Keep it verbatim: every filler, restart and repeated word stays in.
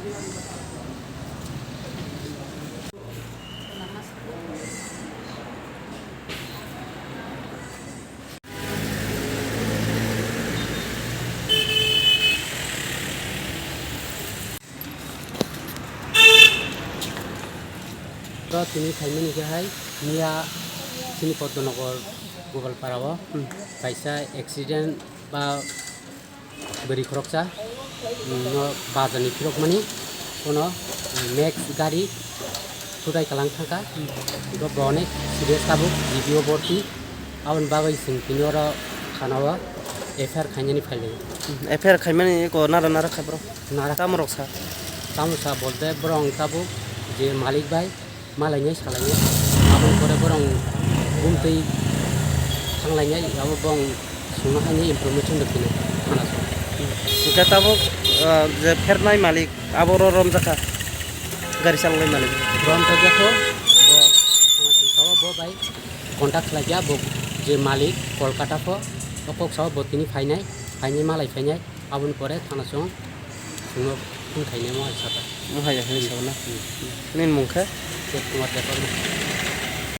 Oro tini phaimani khe hai miya chini Poddonagar Gopalpara o kaisa accident ba bwrwi khoroksa, mm, no bazar ni phirokmani, kono, mm, next gari thudai kalang thangkha, bo, bo onek serious tabuk, G B o borti, aboni bagwi chwng tini oro thana o F I R khainani phailaio. F I R khaimani eko nara nara kha bro? Nara. Tamo rok sa? Tamo sa bolte borok tabuk je malik bai, malainai salainai, aboni pore borok bumtwi thanglainai, abo bong songno haini information rw phino thana song. Hwnkhe tabuk, ah, je phernai malik, abo ro romjakha gari chaloknai malik? Romjakya kho, bo thana song sao bo bai contact khlaikya, bo je malik Kolkata pho, o kok sao bo tini phainai, phainai malai phainai. Aboni pore thana song chwngno phone khainai mo hai saka. Mo hai hai saka na. Hmm. Nini mung khe? Sir Kumar Debbarma.